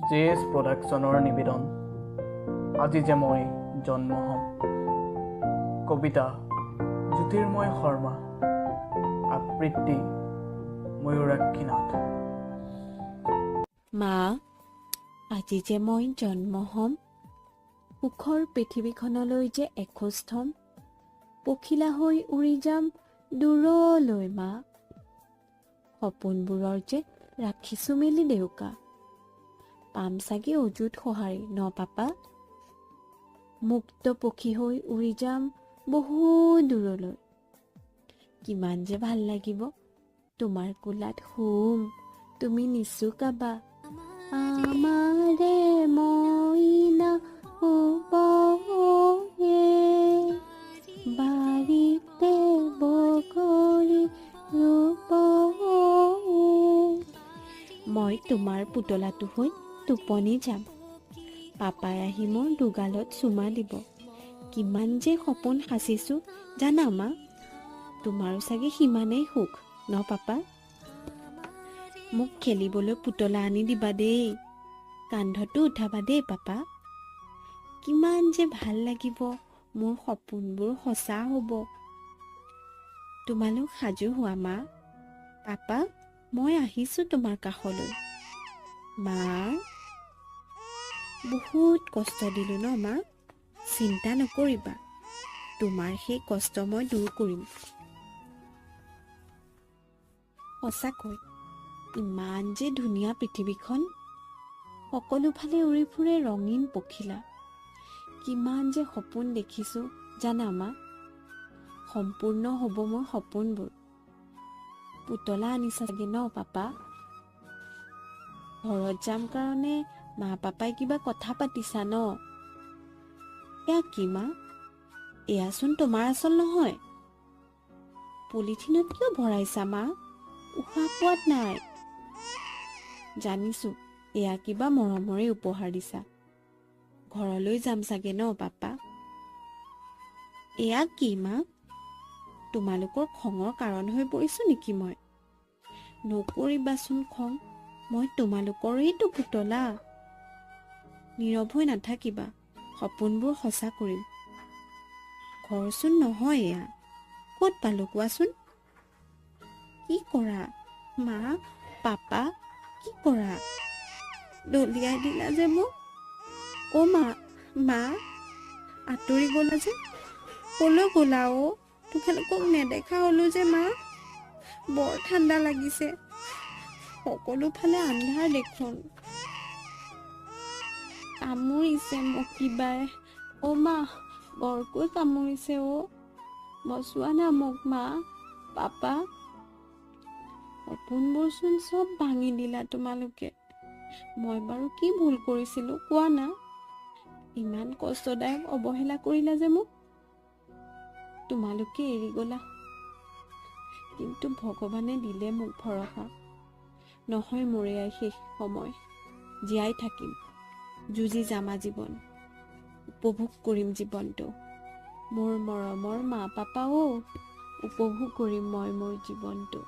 J S প্ৰডাকশ্যনৰ নিবেদন আজি যে মই জন্ম হ'ম। কবিতা জ্যোতিৰ্ময় শৰ্মা, আবৃত্তি ময়ূৰাক্ষী নাথ। মা, আজি যে মই জন্ম হ'ম, সুখৰ পৃথিৱীখনলৈ যে এখোজ থ'ম, পখিলা হৈ উৰি যাম দূৰলৈ মা। সপোনবোৰৰ যে ৰাখিছোঁ মেলি ডেউকা, পাম চাগে অযুত সঁহাৰি ন পাপা? মুক্ত পক্ষী হৈ উৰি যাম বহু দূৰলৈ। কিমান যে ভাল লাগিব, তোমাৰ কোলাত শুম, তুমি নিচুকাবা। আমাৰে মইনা শুবহে, বাৰীতে বগৰী ৰুবহে। মই তোমাৰ পুতলাটো হৈ টোপনি যাম, পাপাই আহি মোৰ দুগালত চুমা দিব। কিমান যে সপোন সাঁচিছোঁ জানা মা? তোমাৰো চাগে সিমানেই সুখ ন পাপা? মোক খেলিবলৈ পুতলা আনি দিবা দেই, কান্ধতো উঠাবা দেই পাপা। কিমান যে ভাল লাগিব, মোৰ সপোনবোৰ সঁচা হ'ব। তোমালোক সাজু হোৱা মা, পাপা, মই আহিছোঁ তোমাৰ কাষলৈ। মা, বহুত কষ্ট দিলোঁ ন মা? চিন্তা নকৰিবা, তোমাৰ সেই কষ্ট মই দূৰ কৰিম। সঁচাকৈ ইমান যে ধুনীয়া পৃথিৱীখন, সকলোফালে উৰি ফুৰে ৰঙীন পখিলা। কিমান যে সপোন দেখিছোঁ জানা মা? সম্পূৰ্ণ হ'ব মোৰ সপোনবোৰ। পুতলা আনিছা চাগে ন পাপা? ঘৰত যাম কাৰণে মা পাপাই কিবা কথা পাতিছা ন? এয়া কি মা? এয়াচোন তোমাৰ আচল নহয়। পলিথিনত কিয় ভৰাইছা মা? উশাহ পোৱাত নাই। জানিছো এয়া কিবা মৰমৰে উপহাৰ দিছা। ঘৰলৈ যাম চাগে ন পাপা? এয়া কি মা? তোমালোকৰ খঙৰ কাৰণ হৈ পৰিছো নেকি মই? নকৰিবাচোন খং, মই তোমালোকৰেইতো পুতলা। নীৰৱ হৈ নাথাকিবা, সপোনবোৰ সঁচা কৰিম। ঘৰচোন নহয় এয়া, ক'ত পালো কোৱাচোন? কি কৰা মা, পাপা, কি কৰা? দলিয়াই দিলা যে মোক। অ' মা, মা, আঁতৰি গ'লা যে, ক'লৈ গ'লা অ'? তোমালোকক নেদেখা হ'লো যে মা। বৰ ঠাণ্ডা লাগিছে, সকলোফালে আন্ধাৰ দেখোন। কামুৰিছে মোক কিবাই। অ' মা, বৰকৈ কামুৰিছে অ'। বচোৱা না মোক মা, পাপা। সপোনবোৰচোন চব ভাঙি দিলা তোমালোকে। মই বাৰু কি ভুল কৰিছিলো কোৱা না? ইমান কষ্টদায়ক অৱহেলা কৰিলা যে মোক। তোমালোকে এৰি গ'লা, কিন্তু ভগৱানে দিলে মোক ভৰসা। নহয় মোৰ এয়াই শেষ সময়, জীয়াই থাকিম, যুঁজি যাম আজীৱন, উপভোগ কৰিম জীৱনটো। মোৰ মৰমৰ মা পাপা অ', উপভোগ কৰিম মই মোৰ জীৱনটো।